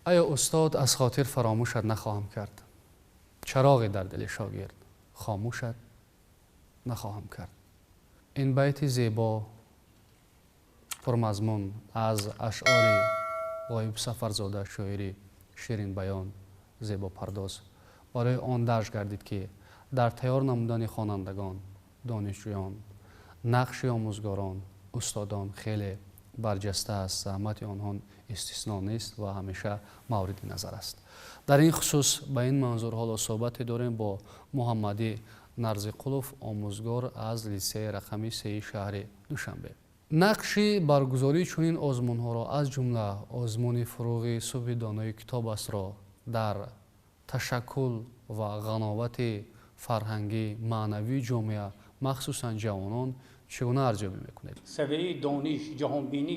Ая устод, аз хотир фаромӯшат нахоҳам кард, чароғе дар дили шогирд хомӯшат нахоҳам кард. Ин байти зебо, пурмазмун аз ашъори Ғоиб Сафарзода, шоири ширинбаён, зебопардоз, барои он дарҷ гардид, ки дар тайёр намудани хонандагон, донишҷӯён нақши омӯзгорон, устодон хеле барҷаста аст, заҳмати онҳо истисно нест ва ҳамеша мавриди назар аст. Дар ин хусус, ба ин манзур ҳоло суҳбате дорем бо Муҳаммадӣ Нарзиқулов, омӯзгор аз литсеи рақами 3-и шаҳри Душанбе. Нақши баргузории чунин озмунҳоро, аз ҷумла озмуни «Фуруғи субҳи донои китоб астро», дар ташаккул ва ғановати фарҳангӣ, маънавии ҷомеа, махсусан ҷавонон, чӣ гуна арзёбӣ мекунед? Савияи дониш, ҷаҳонбинӣ,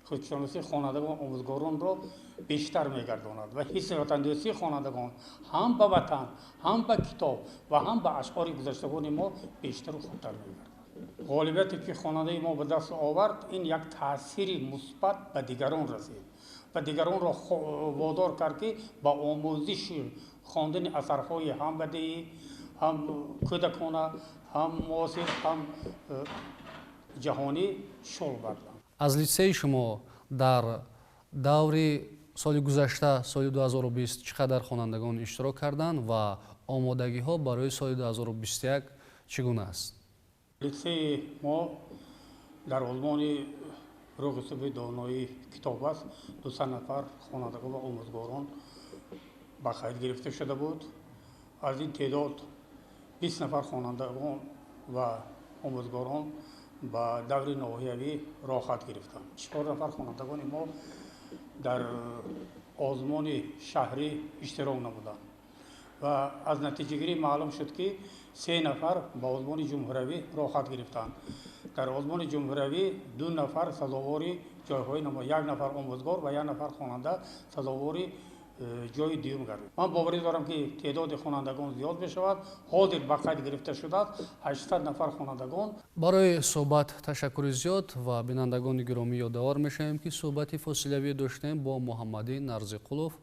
худшиносии хонандагон, омӯзгоронро бештар мегардонад ва ҳисси ватандӯстии хонандагон ҳам ба ватан, ҳам ба китоб ва ҳам ба ашъори гузаштагони мо бештару хубтар мегардад. Ғолибияте, ки хонандаи мо ба даст овард, ин як таъсири мусбат ба дигарон расид ва дигаронро водор кард, ки ба омӯзиши хондани асарҳои ҳам бадеӣ, ҳам кӯдакона, ҳам муосир, ҳам ҷаҳонӣ шуғл барданд. Аз литсеи шумо дар даври соли гузашта, соли 2020, чӣ қадар хонандагон иштирок карданд ва омодагиҳо барои соли 2021 чӣ гуна аст? Литсеи мо дар озмуни «Фуруғи субҳи доноии китоб аст» 200 нафар хонандагон ва омӯзгорон ба қайд гирифта шуда буд. Аз ин теъдод 20 нафар хонандагон ва омӯзгорон ба даври ноҳиявӣ роҳхат гирифтанд. Чор нафар хонандагони мо дар озмуни шаҳрӣ иштирок намуданд ва аз натиҷагирӣ маълум шуд, ки се нафар ба озмуни ҷумҳуравӣ роҳхат гирифтанд. Дар озмуни ҷумҳуравӣ ду нафар сазовори ҷойҳои намо, як нафар омӯзгор ва як нафар хонанда сазовори ҷойи дуюм гардид. Ман боварӣ дорам, ки теъдоди хонандагон зиёд мешавад. Ҳозир ба қайд гирифта шудааст 800 нафар хонандагон. Барои суҳбат ташаккури зиёд ва бинандагони гиромӣ, ёдовар мешавем, ки суҳбати фосилавӣ доштем бо Муҳаммадӣ Нарзиқулов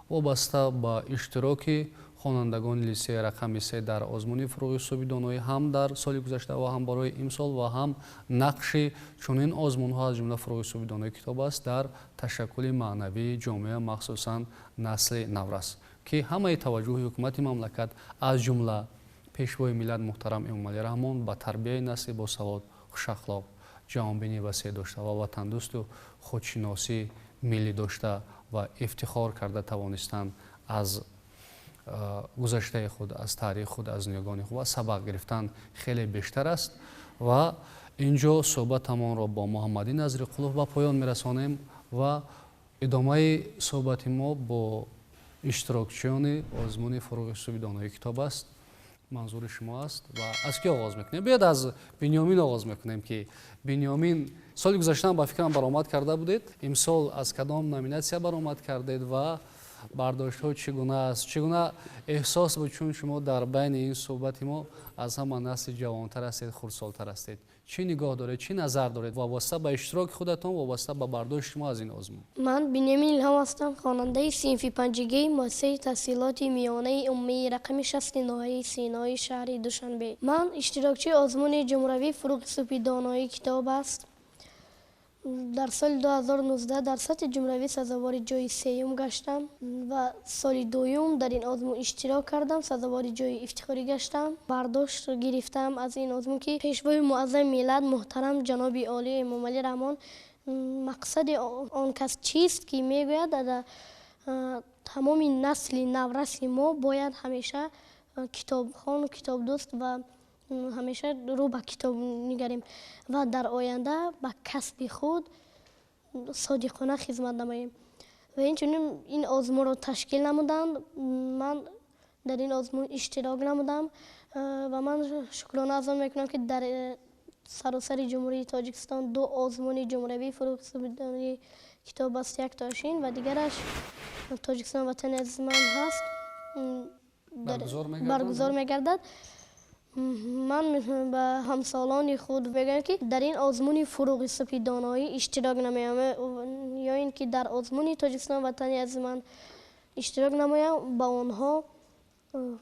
вобаста ба иштироки хонандагони литсеи рақами 3 дар озмуни «Фуруғи субҳи доноӣ» ҳам дар соли гузашта ва ҳам барои имсол ва ҳам нақши чунин озмунҳо, аз ҷумла «Фуруғи субҳи донои китоб аст», дар ташаккули маънавии ҷомеа, махсусан насли наврас, ки ҳамаи таваҷҷӯҳи ҳукумати мамлакат, аз ҷумла Пешвои миллат муҳтарам Эмомалӣ Раҳмон, ба тарбияи насли босавод, хушахлоқ, ҷаҳонбинӣ васеъ дошта ва ватандӯсту худшиносӣ миллӣ дошта ва ифтихор карда тавонистан аз гузаштаи худ, аз таърихи худ, аз ниёгони худ ва сабақ гирифтан хеле бештар аст. Ва ин ҷо суҳбатамонро бо Муҳаммадӣ Назриқулов ба поён мерасонем ва идомаи суҳбати мо бо иштирокчиёни озмуни «Фуруғи субҳи донои китоб аст» манзури шумо аст. Ва аз ки оғоз мекунем? Биёед, аз Бинёмин оғоз мекунем, ки Бинёмин, соли гузаштаам, ба фикрам, баромад карда будед. Имсол аз кадом номинатсия баромад кардед ва бардоштҳо чӣ гуна аст, чӣ гуна эҳсос буд, чун шумо дар байни ин суҳбати мо аз ҳама насли ҷавонтар ҳастед, хурдсолтар ҳастед? Чӣ нигоҳ доред, чӣ назар доред вобаста ба иштироки худатон, вобаста ба бардошти шумо аз ин озмун? Ман Бинёмин Илҳом ҳастам, хонандаи синфи панҷ Г муассисаи таҳсилоти миёнаи умумии рақами 60 ноҳияи Синои шаҳри Душанбе. Ман иштирокчии озмуни ҷумҳуравии «Фуруғи субҳи доноии китоб аст». Дар соли 2019 дар сатҳи ҷумҳуравӣ сазовори ҷои сеюм гаштам ва соли дуюм дар ин озмун иштирок кардам, сазовори ҷои ифтихорӣ гаштам. Бардошт гирифтам аз ин озмун, ки Пешвои муаззами миллат муҳтарам ҷаноби олӣ Эмомалӣ Раҳмон мақсади он кас чист, ки мегӯяд, тамоми насли навраси мо бояд ҳамеша китобхону китобдӯст ва ҳамеша рӯ ба китоб нигарем ва дар оянда ба касби худ содиқона хизмат намоем. Ва инчунин ин озмунро ташкил намуданд, ман дар ин озмун иштирок намудам ва ман шукрона аз он мекунам, ки дар саросари Ҷумҳурии Тоҷикистон ду озмуни ҷумҳуравии «Фуруғи китоб аст», яктоаш ин ва дигараш «Тоҷикистон ватани азизи ман» ҳаст, баргузор мегардад. Ман ба ҳамсолони худ мегӯям, ки дар ин озмуни Фурӯғи субҳи доноӣ иштирок намоям ё ин ки дар озмуни Тоҷикистон ватани азизи ман иштирок намоям, ба онҳо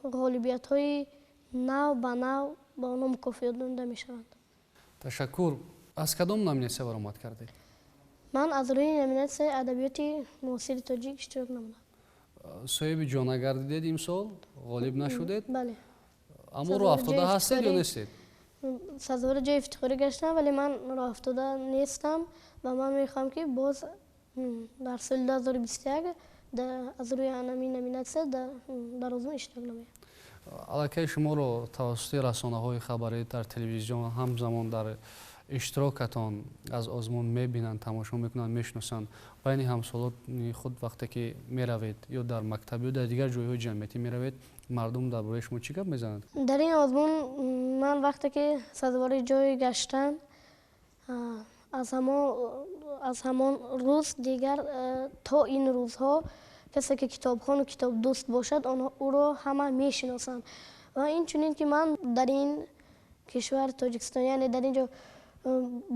ғолибиятҳои нав ба нав ба онҳо мукофот дода мешаванд. Ташаккур. Аз кадом номинатсия баромад кардед? Ман аз рӯи номинатсияи адабиёти муосири тоҷик иштирок намудам. Соҳиби ҷо нагардидед имсол, ғолиб нашудед? Бале. Аммо роҳафтода ҳастед ё нестед? Сазовори ҷои ифтихорӣ гаштам, вале ман роҳафтода нестам ва ман мехоҳам, ки боз дар соли 2021 аз рӯи ҳамин номинатсия дар озмун иштирок намоям. Аллакай шуморо тавассути расонаҳои хабарӣ, дар телевизион ҳамзамон дар иштирокатон аз озмун мебинанд, тамошо мекунанд, мешиносанд. Байни ҳамсолони худ вақте ки меравед ё дар мактаб ё дар дигар ҷойҳои ҷамъиятӣ меравед, мардум дар бораи шумо чӣ гап мезананд? Дар ин озмун ман вақте ки сазовори ҷой гаштам, аз ҳамон рӯз дигар то ин рӯзҳо касе ки китобхону китобдӯст бошад, ӯро ҳама мешиносанд. Ва инчунин ки ман дар ин кишвар Тоҷикистон, яъне дар ин ҷо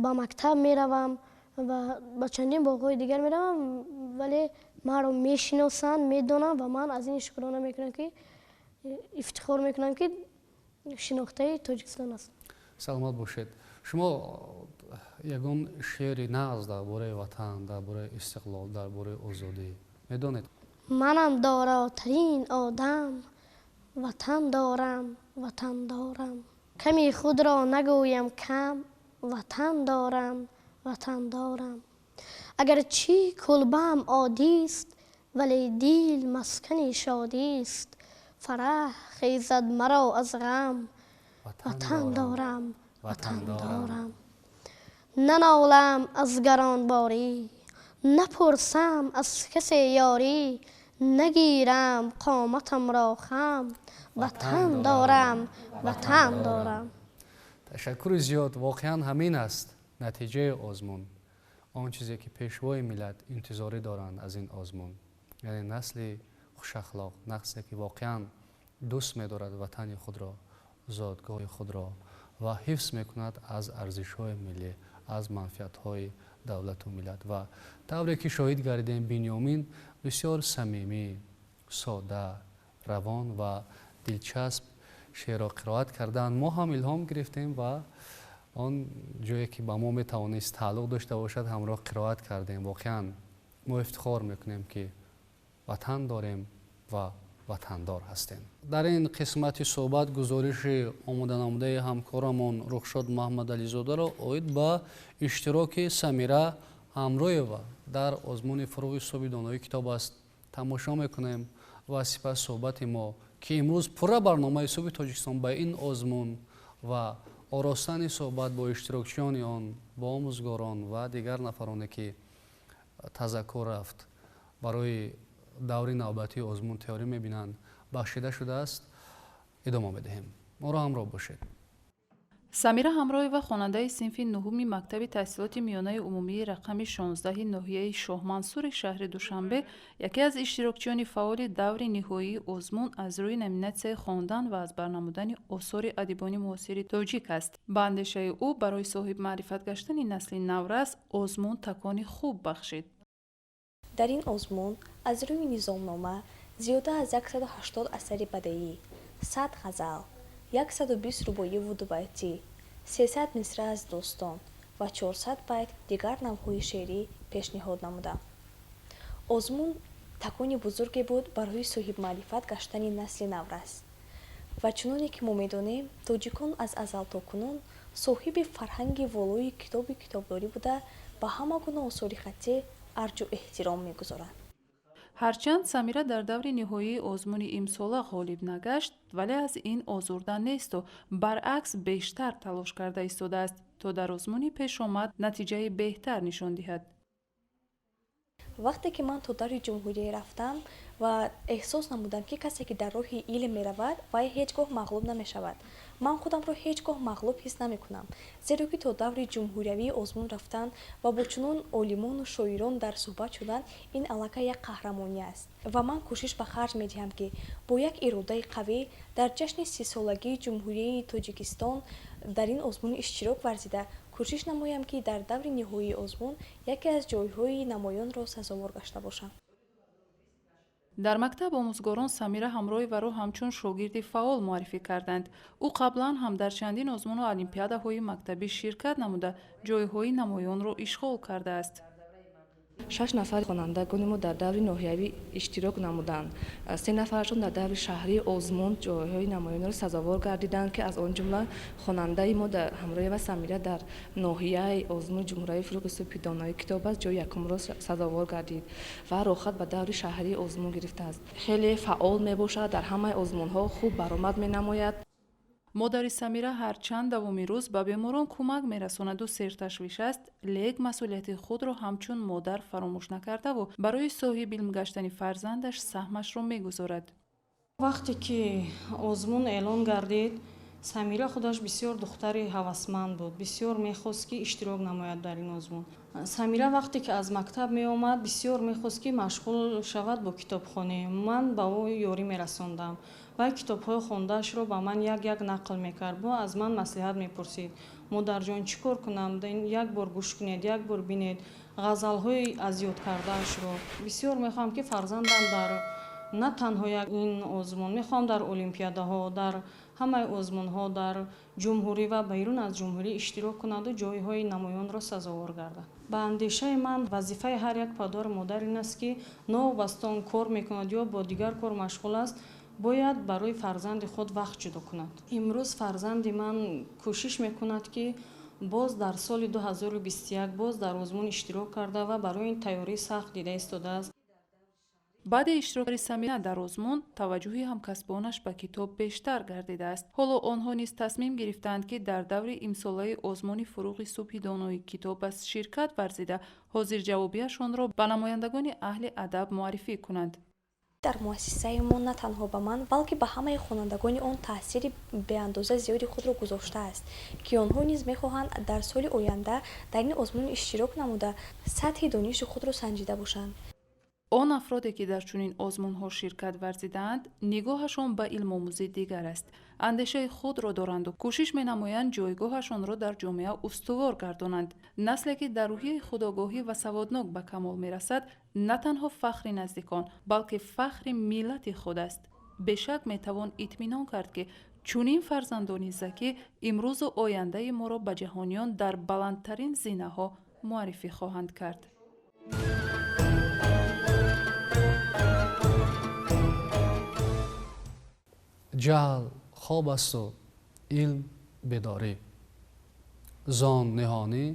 ба мактаб меравам ва ба чандин боғҳои дигар меравам, вале маро мешиносанд, медонанд ва ман аз ин шукрона мекунам, ки ифтихор мекунам, ки шинохтаи Тоҷикистон ҳастам. Саломат бошед. Шумо ягон шеъри нағз дар бораи ватан, дар бораи истиқлол, дар бораи озодӣ медонед? Манам доротарин одам, ватан дорам, ватан дорам, ками худро нагӯям кам, ватан дорам, ватан дорам. Агарчи кулбаам одист, вале дил маскани шодист, фараҳ хезад маро аз ғам, ватан дорам, ватан дорам. Нанолам аз гаронборӣ, напурсам аз касе ёрӣ, нагирам қоматамро хам, ватан дорам, ватан дорам. Ташаккури зиёд. Воқеан ҳамин аст натиҷаи озмун, он чизе ки пешвои миллат интизорӣ доранд аз ин озмун, яъне насли хушахлоқ, насле ки воқеан дӯст медорад ватани худро, зодгоҳи худро ва ҳифз мекунад аз арзишҳои миллӣ, аз манфиатҳои давлату миллат. Ва тавре ки шоҳид гардидем, Бинёмин бисёр самимӣ, сода, равон ва дилчасб шеърро қироат карданд. Мо ҳам илҳом гирифтем ва он ҷое ки ба мо метавонист тааллуқ дошта бошад, ҳамроҳ қироат кардем. Воқеан мо ифтихор мекунем, ки ватан дорем ва ватандор ҳастем. Дар ин қисмати суҳбат гузориши омоданамудаи ҳамкорамон Рухшод Маҳмадализодаро оид ба иштироки Самира Ҳамроева дар озмуни Фурӯғи субҳи доноӣ китоб аст тамошо мекунем ва сипас суҳбати мо, ки имрӯз пурра барномаи Субҳи Тоҷикистон ба ин озмун ва оростани суҳбат бо иштирокчиёни он, бо омӯзгорон ва дигар нафароне, ки тазаккур рафт, барои даври навбатии озмун тайёрӣ мебинанд, бахшида шудааст, идома медиҳем. Моро ҳамроҳ бошед. Самира Ҳамроева хонандаи синфи нуҳуми мактаби таҳсилоти миёнаи умумии рақами 16 ноҳияи Шоҳмансури шаҳри Душанбе, яке аз иштирокчиёни фаъоли даври ниҳоии озмун аз рӯи номинатсияи хондан ва аз бар намудани осори адибони муосири тоҷик аст. Ба андешаи ӯ, барои соҳибмаърифат гаштани насли наврас озмун такони хуб бахшид. Дар ин озмун аз рӯи низомнома зиёда аз 180 асари бадеӣ, 100 ғазал, 120 рубоиву дубайтӣ, 300 мисра аз достон ва 400 байт дигар навъҳои шеърӣ пешниҳод намудам. Озмун такони бузурге буд барои соҳибмаърифат гаштани насли наврас. Ва чуноне ки мо медонем, тоҷикон аз азал то кунун соҳиби фарҳанги волои китоби китобдорӣ буда, ба ҳама гуна осори хаттӣ арҷу эҳтиром мегузоранд. Ҳарчанд Самира дар даври ниҳоии озмуни имсола ғолиб нагашт, вале аз ин озурда несту баръакс бештар талош карда истодааст, то дар озмуни пешомад натиҷаи беҳтар нишон диҳад. Вақте ки ман то даври ҷумҳурӣ рафтам ва эҳсос намудам, ки касе, ки дар роҳи илм меравад, вай ҳеҷ гоҳ мағлуб намешавад. Ман худамро ҳеҷ гоҳ мағлуб ҳис намекунам, зеро ки то даври ҷумҳуриявии озмун рафтан ва бо чунон олимону шоирон дар суҳбат шудан, ин аллакай як қаҳрамонӣ аст. Ва ман кӯшиш ба харҷ медиҳам, ки бо як иродаи қавӣ дар ҷашни 30-солагии Ҷумҳурияи Тоҷикистон дар ин озмун иштирок варзида, кӯшиш намоям, ки дар даври ниҳоии озмун яке аз ҷойҳои намоёнро сазовор гашта бошам. Дар мактаб омӯзгорон Самира Ҳамроеваро ҳамчун шогирди фаъол муаррифӣ карданд. Ӯ қаблан ҳам дар чандин озмуну олимпиадаҳои мактабӣ ширкат намуда, ҷойҳои намоёнро ишғол кардааст. Шаш нафар хонандагони мо дар даври ноҳиявӣ иштирок намуданд. Се нафарашон дар даври шаҳрии озмун ҷойҳои намоёнро сазовор гардиданд, ки аз он ҷумла хонандаи мо Ҳамроева Самира дар ноҳияи озмуни ҷумҳуриявии «Фурӯғи субҳи донои китоб аст» ҷои якумро сазовор гардид ва роҳхат ба даври шаҳрии озмун гирифтааст. Хеле фаъол мебошад, дар ҳамаи озмунҳо хуб баромад менамояд. Модари Самира ҳарчанд давоми рӯз ба беморон кӯмак мерасонаду серташвиш аст, лек масъулияти худро ҳамчун модар фаромӯш накардаву барои соҳиби илм гаштани фарзандаш саҳмашро мегузорад. Вақте ки озмун эълон гардид, Самира худаш бисёр духтари ҳавасманд буд, бисёр мехост, ки иштирок намояд дар ин озмун. Самира вақте ки аз мактаб меомад, бисёр мехост, ки машғул шавад бо китобхонӣ. Ман ба ӯ ёрӣ мерасондам. Вай китобҳои хондаашро ба ман як як нақл мекард, бо аз ман маслиҳат мепурсид: «Модарҷон, чӣ кор кунам? Як бор гӯш кунед, як бор бинед ғазалҳои аз ёд кардаашро». Бисёр мехоҳам, ки фарзандам дар на танҳо як ин озмун, мехоҳам дар олимпиадаҳо, дар ҳамаи озмунҳо дар ҷумҳурӣ ва берун аз ҷумҳурӣ иштирок кунаду ҷойҳои намоёнро сазовор гардад. Ба андешаи ман, вазифаи ҳар як падару модар ин аст, ки новобаста он кор мекунад ё бо дигар кор машғул аст, бояд барои фарзанди худ вақт ҷудо кунад. Имрӯз фарзанди ман кӯшиш мекунад, ки боз дар соли 2021 боз дар озмун иштирок карда ва барои ин тайёрии сахт дида истодааст. Баъди иштироки Самира дар озмун, таваҷҷӯҳи ҳамкасбонаш ба китоб бештар гардидааст. Ҳоло онҳо низ тасмим гирифтаанд, ки дар даври имсолаи озмуни «Фурӯғи субҳи донои китоб аст» ширкат варзида, ҳозирҷавобияшонро ба намояндагони аҳли адаб муаррифӣ кунанд. Дар муассисаи мо на танҳо ба ман, балки ба ҳамаи хонандагони он таъсири беандоза зиёди худро гузоштааст, ки онҳо низ мехоҳанд дар соли оянда дар ин озмун иштирок намуда, сатҳи дониши худро санҷида бошанд. Он афроде, ки дар чунин озмунҳо ширкат варзидаанд, нигоҳашон ба илмомӯзӣ дигар аст, андешаи худро доранду кӯшиш менамоянд ҷойгоҳашонро дар ҷомеа устувор гардонанд. Насле, ки дар рӯҳияи худогоҳӣ ва саводнок ба камол мерасад, на танҳо фахри наздикон, балки фахри миллати худ аст. Бешак, метавон итминон кард, ки чунин фарзандони закӣ имрӯзу ояндаи моро ба ҷаҳониён дар баландтарин зинаҳо муаррифӣ хоҳанд кард. Ҷаҳл хоб асту илм бедорӣ, зон ниҳонӣ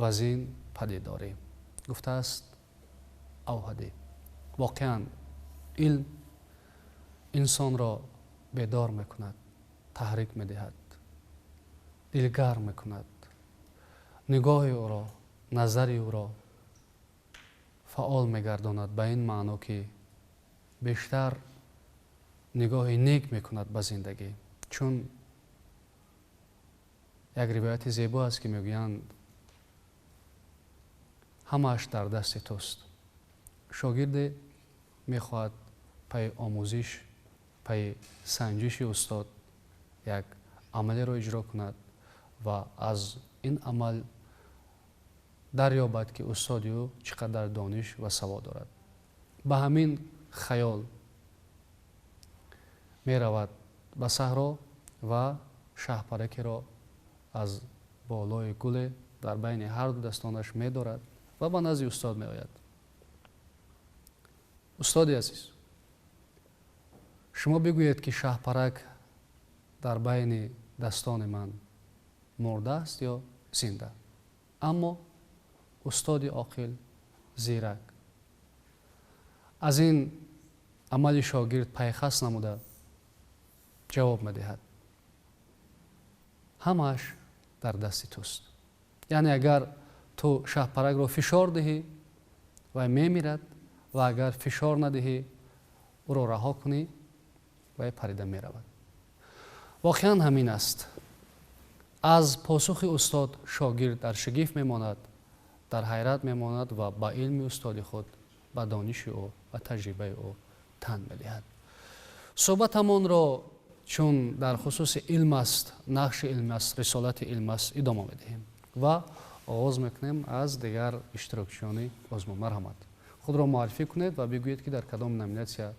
ва зин падидорӣ, гуфтааст Авҳадӣ. Воқеан, илм инсонро бедор мекунад, таҳрик медиҳад, дилгарм мекунад, нигоҳи ӯро, назари ӯро фаъол мегардонад, ба ин маъно, ки бештар нигоҳи нек мекунад ба зиндагӣ. Чун як ривояти зебо аст, ки мегӯянд, ҳамааш дар дасти туст. Шогирде мехоҳад пайи омӯзиш, пайи санҷиши устод як амалеро иҷро кунад ва аз ин амал дарёбад, ки устоди ӯ чӣ қадар дониш ва савод дорад. Ба ҳамин хаёл меравад ба саҳро ва шаҳпаракеро аз болои гуле дар байни ҳарду дастонаш медорад ва ба назди устод меояд. «Устоди азиз, шумо бигӯед, ки шаҳпарак дар байни дастони ман мурда аст ё зинда?» Аммо устоди оқил, зирак аз ин амали шогирд пайхас намуда, ҷавоб медиҳад: «Ҳамааш дар дасти туст, яъне агар ту шаҳпаракро фишор диҳӣ, Вай мемирад ва агар фишор надиҳӣ, ӯро раҳо кунӣ, вай парида меравад. Воқеан ҳамин аст. Аз посухи устод шогирд дар шигифт мемонад, дар ҳайрат мемонад ва ба илми устоди худ, ба дониши ӯ ва таҷрибаи ӯ тан медиҳад. Суҳбатамонро, чун дар хусуси илм аст, нақши илм аст, рисолати илм аст, идома медиҳем ва оғоз мекунем аз дигар иштирокчиёни озмун. Марҳамат, худро муаррифӣ кунед ва бигӯед, ки дар кадом номинатсия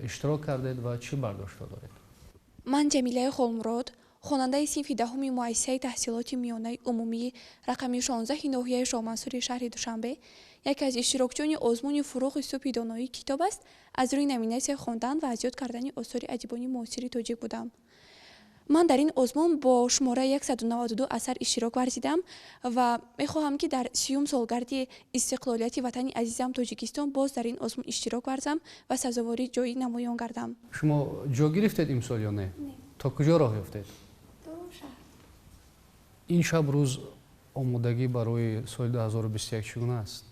иштирок кардед ва чӣ бардоштҳо доред. Ман Ҷамилаи Холмурод, хонандаи синфи 10-уми муассисаи таҳсилоти миёнаи умумии рақами 16-и ноҳияи Шоҳмансури шаҳри Душанбе, яке аз иштирокчиёни озмуни «Фурӯғи субҳи доноии китоб аст» аз рӯи номинатсияи хондан ва аз ёд кардани осори адибони муосири тоҷик будам. Ман дар ин озмун бо шумораи 192 асар иштирок варзидам ва мехоҳам, ки дар 30-юм солгарди истиқлолияти ватани азизам Тоҷикистон боз дар ин озмун иштирок варзам ва сазовори ҷои намоён гардам. Шумо ҷо гирифтед имсол ё не? То куҷо роҳ ёфтед? Ин шаб рӯз омодагӣ барои соли 2021 чӣ гуна аст?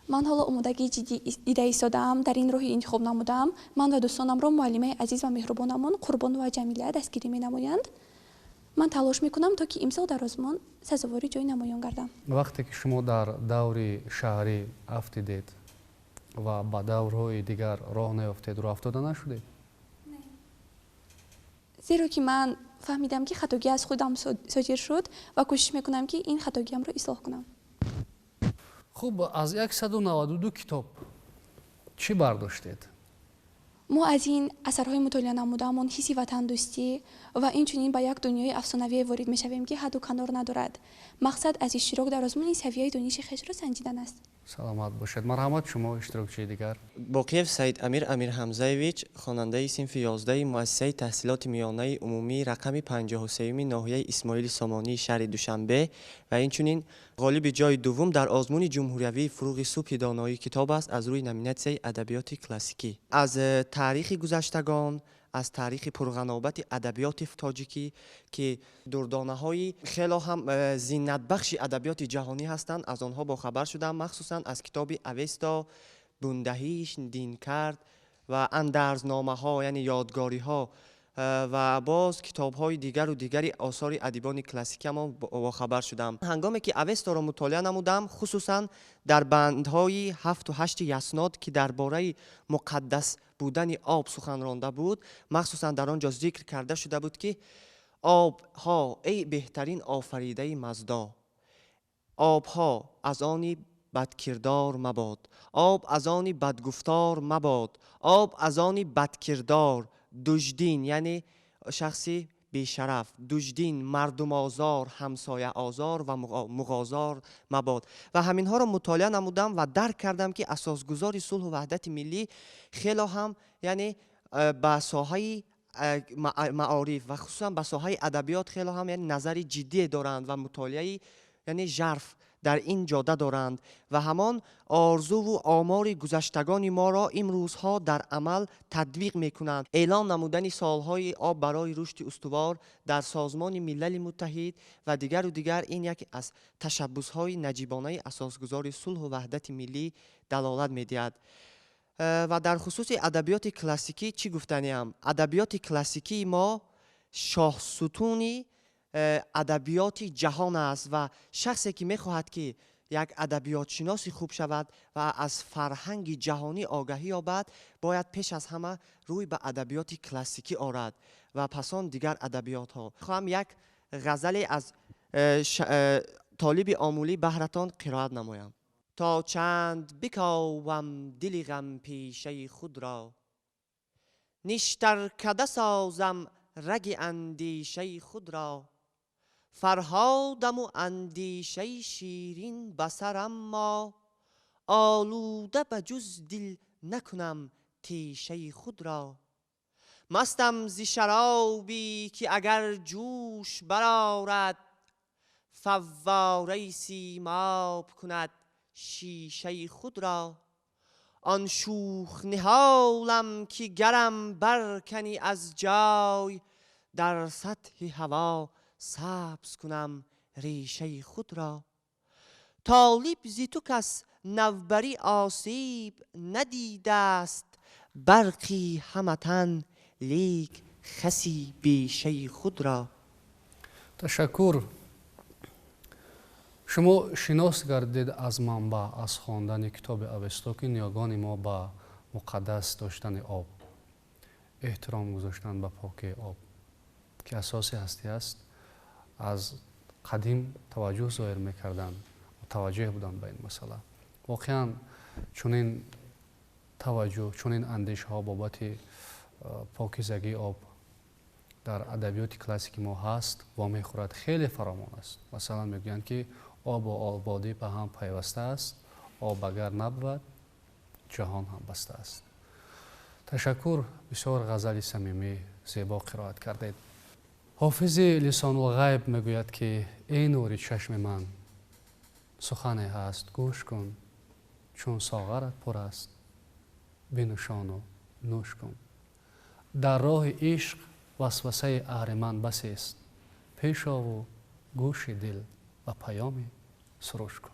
Ман ҳоло омодагии ҷиддӣ дида истодаам. Дар ин роҳи интихоб намудаам, ман ва дӯстонамро муаллимаи азиз ва меҳрубонамон Қурбонова Ҷамила дастгирӣ менамоянд. Ман талош мекунам, то ки имсол дар озмун сазовори ҷои намоён гардам. Вақте ки шумо дар даври шаҳрӣ афтидед ва ба даврҳои дигар роҳ наёфтед, рӯҳафтода нашудед? Зеро ки ман фаҳмидам, ки хатогӣ аз худам содир шуд, ва кӯшиш мекунам, ки ин хатогиамро ислоҳ кунам. Хуб, аз 192 китоб чӣ бардоштед? Мо аз ин асарҳои мутолиа намудаамон ҳисси ватандӯстӣ ва инчунин ба як дунёи афсонавие ворид мешавем, ки ҳадду канор надорад. Мақсад аз иштирок дар озмуни савияи дониши хешро санҷидан аст. Саломат бошед. Марҳамат, шумо, иштирокчии дигар. Боқиев Саид Амир Амирҳамзаевич, хонандаи синфи 11-и муассисаи таҳсилоти миёнаи умумии рақами 53-юми ноҳияи Исмоили Сомонии шаҳри Душанбе ва инчунин ғолиби ҷои дуввум дар озмуни ҷумҳуриявии «Фурӯғи субҳи доноии китоб аст» аз рӯи номинатсияи адабиёти классикӣ. Аз таърихи гузаштагон, аз таърихи пурғанобати адабиёти тоҷикӣ, ки дурдонаҳои хело ҳам зинатбахши адабиёти ҷаҳонӣ ҳастанд, аз онҳо бохабар шудам, махсусан аз китоби Авесто, Бундаҳиш, Динкард ва андарзномаҳо, яъне ёдгориҳо, ва боз китобҳои дигару дигари осори адибони классикиамон бохабар шудам. Ҳангоме ки Авесторо мутолиа намудам, хусусан дар бандҳои ҳафту ҳашти Яснод, ки дар бораи муқаддас будани об сухан ронда буд, махсусан дар он ҷо зикр карда шуда буд, ки обҳо, эй беҳтарин офаридаи Маздо, обҳо аз они бадкирдор мабод, об аз они бадгуфтор мабод, об аз они бадкирдор, дуждин, яъне шахси бешараф, дуждин, мардумозор, ҳамсояозор ва муғозор мабод. Ва ҳаминҳоро мутолиа намудам ва дарк кардам, ки асосгузори сулҳу ваҳдати миллӣ хело ҳам, яъне ба соҳаи маориф ва хусусан ба соҳаи адабиёт хело ҳам, яъне, назари ҷиддие доранд ва мутолиаи, яъне, жарф дар ин ҷода доранд ва ҳамон орзуву омори гузаштагони моро имрӯзҳо дар амал татбиқ мекунанд. Эълон намудани солҳои об барои рушди устувор дар Созмони Милали Муттаҳид ва дигару дигар, ин яке аз ташаббусҳои наҷибонаи асосгузори сулҳу ваҳдати миллӣ далолат медиҳад. Ва дар хусуси адабиёти классикӣ чӣ гуфтаниам? Адабиёти классикии мо шоҳсутуни адабиёти ҷаҳон аст ва шахсе ки мехоҳад, ки як адабиётшиноси хуб шавад ва аз фарҳанги ҷаҳонӣ огаҳӣ ёбад, бояд пеш аз ҳама рӯй ба адабиёти классикӣ орад ва пас он дигар адабиётҳо. Хоҳам як ғазале аз Толиби Омулӣ баҳратон қироат намоям. То чанд биковам дили ғампешаи худро, ништаркада созам раги андешаи худро, Фарҳодаму андешаи ширин ба сар, аммо олуда ба ҷуз дил накунам тешаи худро. Мастам зи шаробе ки агар ҷӯш барорад, фаввораи симоб кунад шишаи худро. Он шӯх ниҳолам ки гарам барканӣ аз ҷой, дар сатҳи ҳаво сабз кунам решаи худро. Толиб зи ту кас навбарӣ осеб надидаст, барқи ҳаматан лек хаси бешаи худро. Ташаккур. Шумо шинос гардид аз манбаъ, аз хондани китоби Авесто, ки ниёгони мо ба муқаддас доштани об, эҳтиром гузоштан ба покии об, ки асоси ҳастӣ аст, аз қадим таваҷҷӯҳ зоҳир мекарданд, мутаваҷҷеҳ буданд ба ин масъала. Воқеан чунин таваҷҷӯҳ, чунин андешаҳо бобати покизагии об дар адабиёти классики мо ҳаст, вомехӯрад, хеле фаромон аст. Масалан, мегӯянд, ки обу ободӣ ба ҳам пайваста аст, об агар набувад, ҷаҳон ҳам баста аст. Ташаккур, бисёр ғазали самимӣ, зебо қироат кардед. Ҳофизи Лисонулғайб мегӯяд, ки эй нури чашми ман, сухане ҳаст, гӯш кун, чун соғарат пур аст, бинӯшону нӯш кун. Дар роҳи ишқ васвасаи аҳриман басест, пешову гӯши дил ба паёми суруш кун.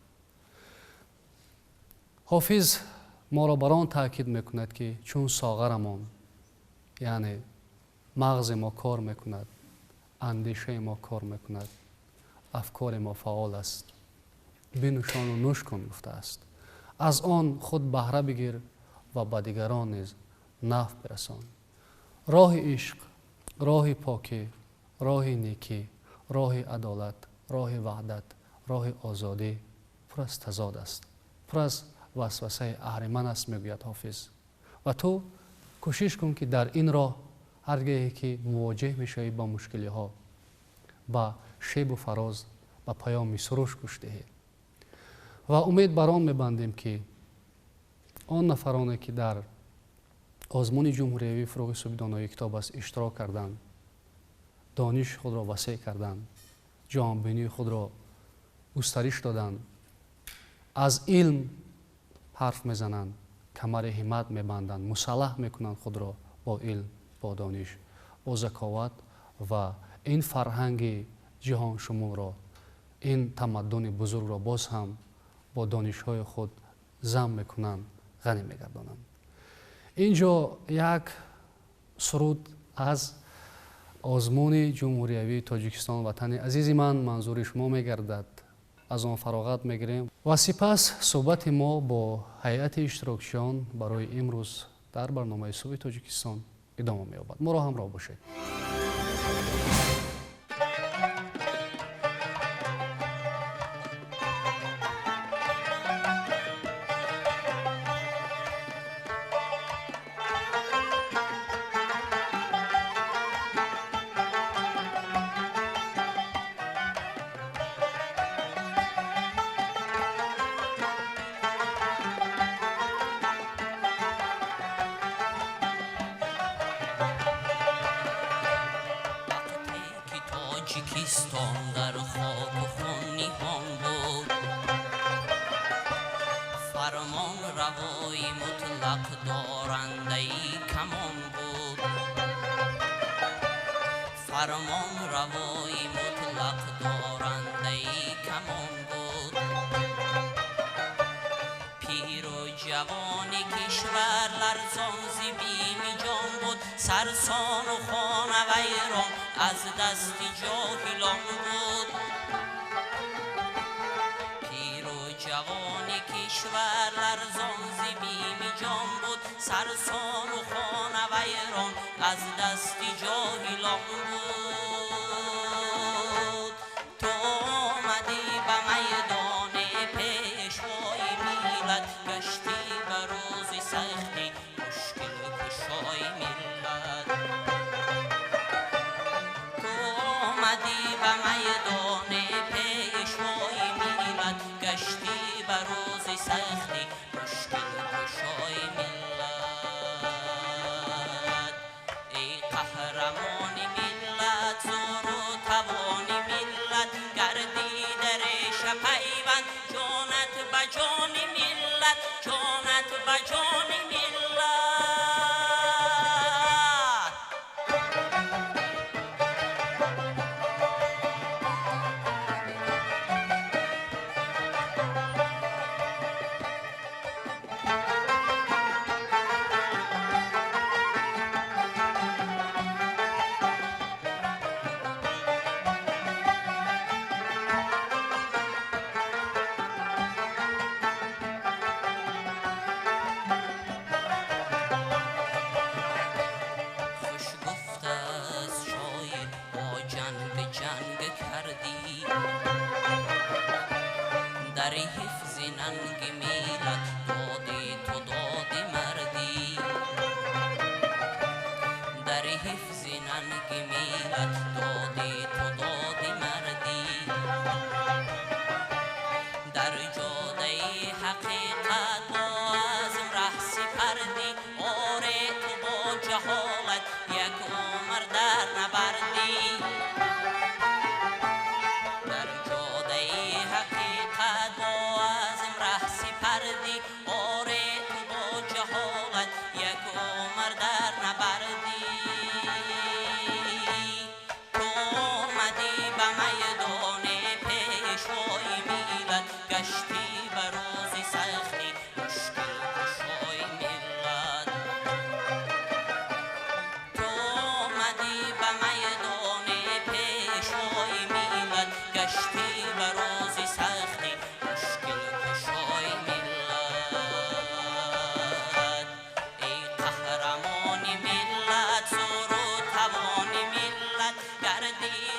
Ҳофиз моро бар он таъкид мекунад, ки чун соғарамон, яъне мағзи мо кор мекунад, андешаи мо кор мекунад, афкори мо фаъол аст, бинӯшону нӯш кун гуфтааст. Аз он худ баҳра бигир ва ба дигарон низ нафъ бирасон. Роҳи ишқ, роҳи покӣ, роҳи некӣ, роҳи адолат, роҳи ваҳдат, роҳи озодӣ пур аз тазод аст, пур аз васвасаи аҳриман аст, мегӯяд ҳофиз. Ва ту кӯшиш кун, ки дар ин роҳ ҳаргоҳе ки мувоҷеҳ мешавӣ ба мушкилиҳо, ба шебу фароз, ба паёми суруш гӯш диҳӣ. Ва умед бар он мебандем, ки он нафароне, ки дар озмуни ҷумҳуриявии фурӯғи субҳи доноии китоб аст иштирок карданд, дониши худро васеъ карданд, ҷаҳонбинии худро густариш доданд, аз илм ҳарф мезананд, камари ҳиммат мебанданд, мусаллаҳ мекунанд худро бо илм, бо дониш, бо заковат ва ин фарҳанги ҷиҳоншумулро, ин тамаддуни бузургро боз ҳам бо донишҳои худ зам мекунанд, ғанӣ мегардонанд. Инҷо як суруд аз озмуни ҷумҳуриявии Тоҷикистон ватани азизи ман манзури шумо мегардад. Аз он фароғат мегирем ва сипас суҳбати мо бо ҳайати иштирокчиён барои имрӯз дар барномаи субҳи Тоҷикистон идома меёбад. Моро ҳамроҳ бошед. Тоҷикистон дар хоку хун ниҳон буд, фармон равои мутлақ дорандаи камон буд, фармон равои мутлақ дорандаи камон буд. Пиру ҷавони кишвар ларзон зи бими ҷон буд, сарсону хона вайрон аз дасти ҷоҳилон буд. Пиру ҷавони кишвар ларзон зи бими ҷон буд, сарсону хона вайрон аз дасти ҷоҳилон буд. Ту омадӣ ба майдони пешвои миллат, гаштӣ ба рӯзи сахтӣ мушкилкушои миллат. Ту омадӣ ба майдони пешвои миллат, гаштӣ ба рӯзи сахтӣ мушкилкушои миллат. Эй қаҳрамони миллат.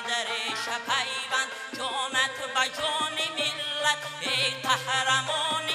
Дар пайванд ҷонат ба ҷони миллат, эй қаҳрамон.